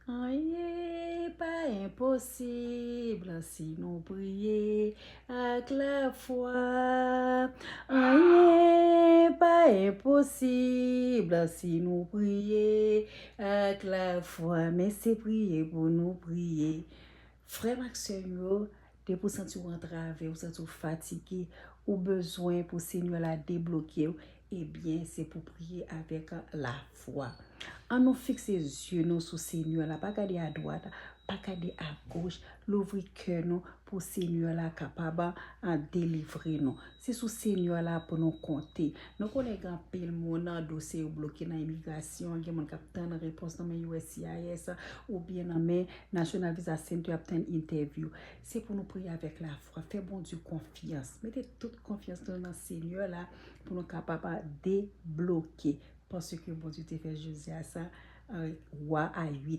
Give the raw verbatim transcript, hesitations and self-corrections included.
Anyen pa enposib si nou priye ak lafwa. Anyen pa enposib si nou priye ak lafwa. Men se priye pou nou priye. Frè m ak sè m yo, depi w santi w antrave, w santi w fatige, ou bezwen pou Senyè la debloke w, ebyen, se pou priye avèk lafwa. An nou fikse zye nou sou Senyè la, pa gade adwat, pa gade agoch, louvri kè nou pou Senyè la kapab, a, delivre nou. Se sou Senyè la pou nou konte. Nou konnen gen anpil moun, a, dosye yo bloke nan imigrasyon, gen moun k ap tann repons nan men U S C I S, oubyen nan men National Visa Center ap tann entèvyou. Se pou nou priye avèk lafwa, fè Bondye konfyans. Mete tout konfyans nou nan Senyè la pou nou kapab debloke. Paske Bondye te fè Jozyas, a, wa a uit.